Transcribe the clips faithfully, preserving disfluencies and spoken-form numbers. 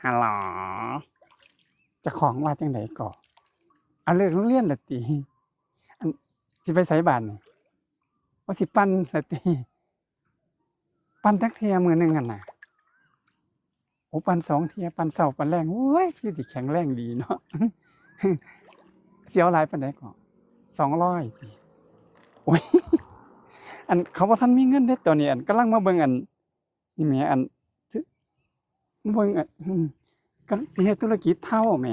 ฮัลโหล เจ้าของว่าจังได๋ก่อ เอาเลิกโรงเรียนละติ อัน สิไปไสบาดนี่ ว่าสิปั่นละติ ปั่นจักเทื่อมื้อหนึ่งหั่นน่ะ โอ้ ปั่นสองเทื่อ ปั่นเช้าปั่นแลง โอ้ย ชีวิตสิแข็งแรงดีเนาะ สิเอาหลายปานใดก่อ สองร้อย ติ โอ้ย อัน เขาบ่ทันมีเงินเด้ตอนนี้ อัน กำลังมาเบิ่งอัน นี่แหม อัน ซื้อ เบิ่ง อัน อืม ก็สิเฮ็ดธุรกิจเฒ่าแหม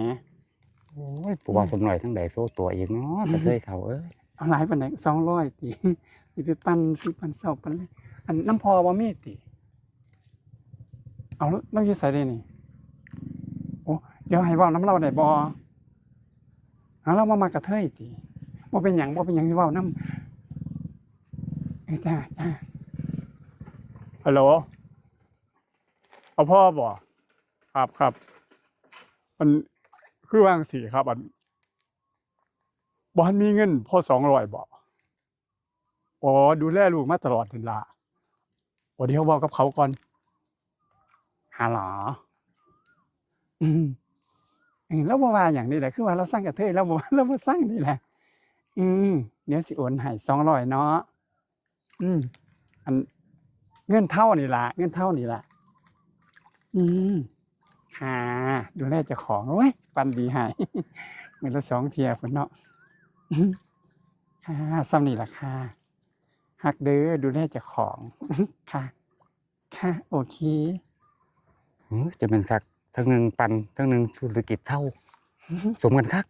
โอ้ย ผู้บ่าวสมน้อยทั้งใดโซตัวอีกเนาะ กระเทยเฒ่าเอ้ย เอาหลายปานใด สองร้อย ติ สิไปปั่น สิปั่นเช้าปั่นแลง อัน นำพ่อบ่มีติ เอา ลาวอยู่ไสเด้นี่ โอ้ เดี๋ยวให้เว้านำลาวได้บ่ หาลาวบ่มักกระเทยติ บ่เป็นหยัง บ่เป็นหยัง สิเว้านำ เออ จ้า จ้า ฮัลโหล เอาพ่อบ่ ครับ ครับ มัน คือว่าจั่งซี้ครับ อัน บ่ทันมีเงินพอ สองร้อย บ่ อ๋อ ดูแลลูกมาตลอดนั่นล่ะ โอ้ เดี๋ยวเว้ากับเขาก่อน ฮัลโหล อืม เออ ลาวบ่ว่าหยังนี่แหละ คือว่าลาวซังกระเทย ลาวบ่ ลาวบ่ซังนี่แหละ อืม เดี๋ยวสิโอนให้ สองร้อย เนาะ อืม อัน เงินเฒ่านี่ล่ะ เงินเฒ่านี่ล่ะ อืม ค่ะ ดูแลเจ้าของ โอ้ย ปั่นดีให้ มื้อละสองเทื่อพุ้นเนาะ ค่ะ ส่ำนี่ล่ะค่ะ ฮักเด้อ ดูแลเจ้าของ ค่ะ ค่ะ โอเค หือ จะแม่นคัก เทิงหนึ่งปั่น เทิงหนึ่งธุรกิจเฒ่า สมกันคัก